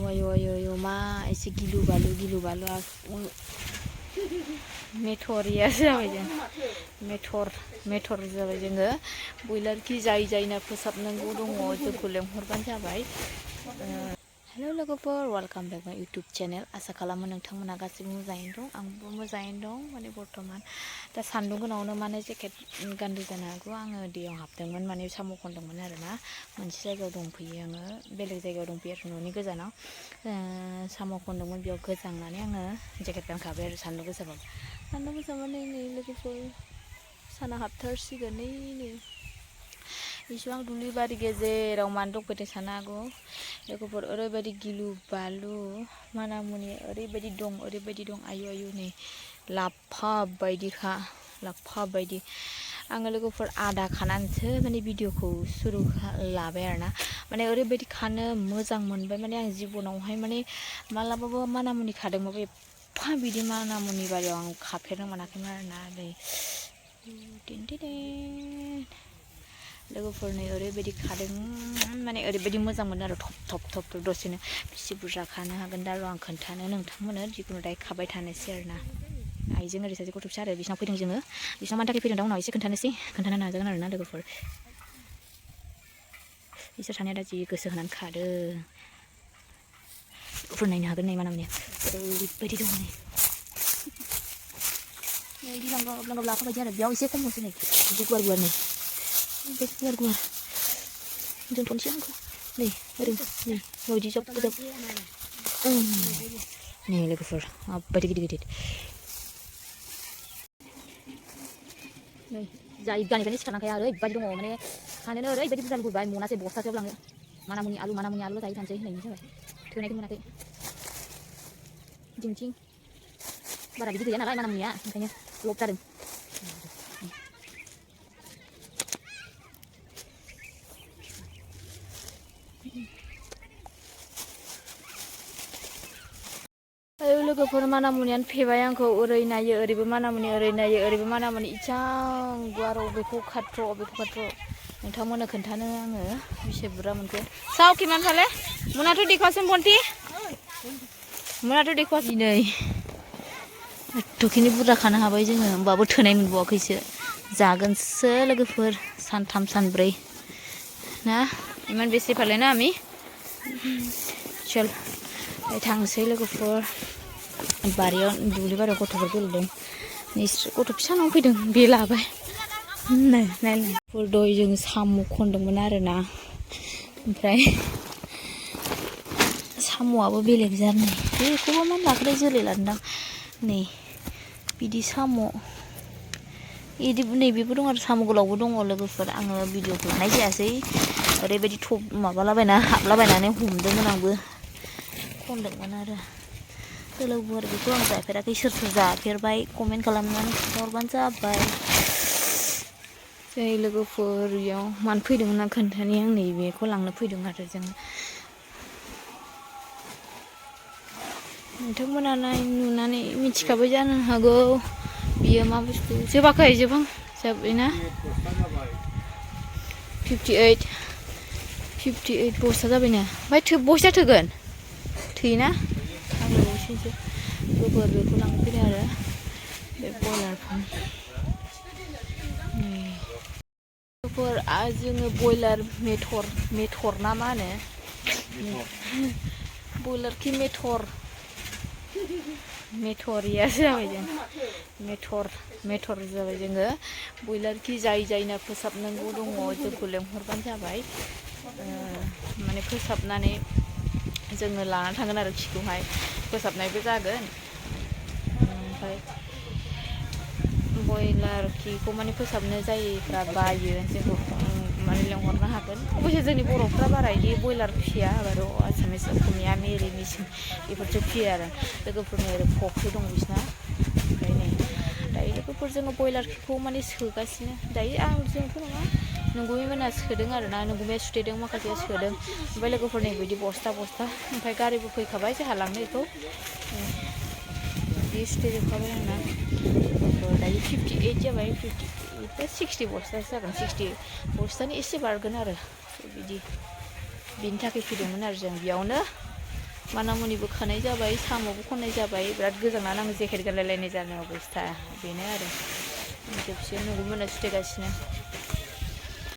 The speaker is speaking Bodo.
Ayo मा एसे गिलु बालु मेथरिया जाबाय जों मेथर जाबाय जोङो बयलार खि जायना फोसाबनांगौ दङ जोंखौ लेंहरबानो जाबाय। हेल' लोगोफोर वेलकाम बेक माय इउटुब चेनेल आसा खालामो नोंथांमोना गासिबो मोजाङैनो दं आंबो मोजाङैनो दं माने बर्थमान दा सान्दुं गोनाङावनो माने जेकेट गानदों जानो हागौ आङो दैयाव हाबदोंमोन माने साम' खनदोंमोन आरोना मोनसे जायगायाव दंफैयो आङो बेलेग जायगायाव दंफैयो आरो न'नि गोजानाव साम' खनदोंमोन बेयाव गोजांनानै आङो जेकेट गानखाबाय आरो सान्दुं गोसाबा नै लोगोफोर साना हाबथारसिगोन नै इसिबां दुब्लि बारि गेजेराव मानो दंफैदों सानो हागौ लोगोफोर ओरैबायदि गिलु बालु मानामुनि ओरैबायदि दं आयु नै लाफा बायदि आङो लोगोफोर आदा खानानैसो माने भिडिअखौ सुरु लाबाय आरोना माने ओरैबायदि खानो मोजां मोनबाय माने आं जिबनावहाय माने मालाबाबो मानामुनि खादोंबाबो एफा बिदि मानामुनि बारियाव आं खाफेरनो मोनाखैमोन आरोना लोगोफोर नै ओरैबायदि खादों माने ओरैबायदि मोजां मोनो आरो थप दसेनो बेसे बुरजा खानो हागोन दा आं खोन्थानो नोंथांमोननो जिखुनु दायो खाबाय थानोसै आरोना आइजों ओरै सासे गथ' फिसा आरो बिसिनाव फैदों जोङो बिसिनाव मानि थाखाय फैदों दा उनाव एसे खोन्थानो नाजागोन आरोना लोगोफोर बिसोर सानैया दा जि गोसो होनानै खादों लोगोफोर नायनो हागोन नै मानामुनिया ओरैबायदि दं नै गिलांगाव लाफा बायदि आरो बेयाव एसे खमलसो नै बिदि गुवार नै गुवार दोनथ'नोसै आंखौ नै ओरैनो नै बिदि जब नै लोगोफोर माबायदि गिदिर नै जायगानिफ्रायनो सिखारनांखाया ओरैबायदि दङ माने खानोनो ओरैबायदि बुरजा लुबैबाय मनासे बस्थासेयाव लाङो मानामुनि आलु जायो थानोसै होननायनि जाबाय थोनायखौ मोनाखै जोंथिं बारा बिदि गैया नालाय मानामुनिया ओंखायनो लब जादों लोगोफोर मानामुनियानो फेबाय आंखौ ओरै नायो ओरैबो मानामुनि ओरै नायो ओरैबो मानामुनि इसां गुवार अबेखौ खाथ्र' नोंथांमोननो खोन्थानो आङो बेसे बुरजा मोनखो साव किमान फाले मुनाथ' देखुवासिन बन्ति मुनाथ' देखुवासिन नै एथ'खिनि बुरजा खानो हाबाय जोङो होमबाबो थोनाय मोनबावाखैसो जागोनसो लोगोफोर सानथाम सानब्रै ना इमान बेसे फाले ना आमी चल थांसै लोगोफोर बारियाव दुब्लि बारियाव गथ'फोर गेलेदों गथ' फिसा नाव फैदों बे लाबाय नायलाय दहाय जों साम' खनदोंमोन आरोना ओमफ्राय साम'आबो बेलेग जारनि बेखौबो मानो लाखोथाय जोलै लादोंदां नै बिदि साम' इदि नैबेबो दं आरो साम' गोलावबो दङ लोगोफोर आङो भिडिअखौ लानाय जायासै ओरैबायदि हाबलाबायनानै हमदोंमोन आंबो खनदोंमोन आरो लोगोफोर बेखौ आं जाफेराखै सोर जाफेरबाय कमेन्ट खालामनानै खिन्थाहरबानो जाबाय जाय लोगोफोर इयाव मानो फैदोंमोन आं खोन्थानि आं नैबेखौ लांनो फैदों आरो जों नोंथांमोना नुनानै मिथिखाबाय जानो हागौ बियो मा बुस्थु जोबाखै जोबबायना 58 बस्ता जाबायनो ओमफ्राय बस्ता थोगोन थोयोना आं एसेसो गोबोर बेखौ लांनो फैदों आरो बे बयलार फार्म जोङो बयलार मेथर ना मा होनो बयलार खि मेथरिया जाबाय जों मेथर जाबाय जोङो बयलार खि जायना फोसाबनांगौ दङ जोंखौ लेंहरबानो जाबाय माने फोसाबनानै जोङो लानानै थांगोन आरो खिखौहाय फोसाबनायबो जागोन ओमफ्राय बयलार खिखौ माने फोसाबनो जायफ्रा बायो जोंखौ माने लेंहरनो हागोन अबयसे जोंनि बर'फ्रा बारा इदि बयलार फिया आरो आसामिस असमिया मिरि मिसिं बेफोरसो फियो आरो लोगोफोरनि ओरै फख्रि दं बिसिना ओमफ्राय नै दायो लोगोफोर जोङो बयलार खिखौ माने सोगासिनो दायो जोंथ' नङा नंगुमै मोना सोदों आरोना नंगुमैया सुथेदों माखासेया सोदों ओमफ्राय लोगोफोर नै बिदि बस्ता ओमफ्राय गारिबो फैखाबाय जोंहा लांनो बेखौ बे सुथेजोबखाबाय आरोना दायो 58 जाबाय 60 बस्तासो जागोन 60 बस्तानि एसे बारगोन आरो बिदि बिनि थाखाय फैदोंमोन आरो जों बेयावनो मानामुनिबो खानाय जाबाय साम'बो खननाय जाबाय बिराद गोजांना आं जेकेट गानलायलायनाय जानाय अबस्था बेनो आरो जोबसिगोन नंगौमोना सुथेगासिनो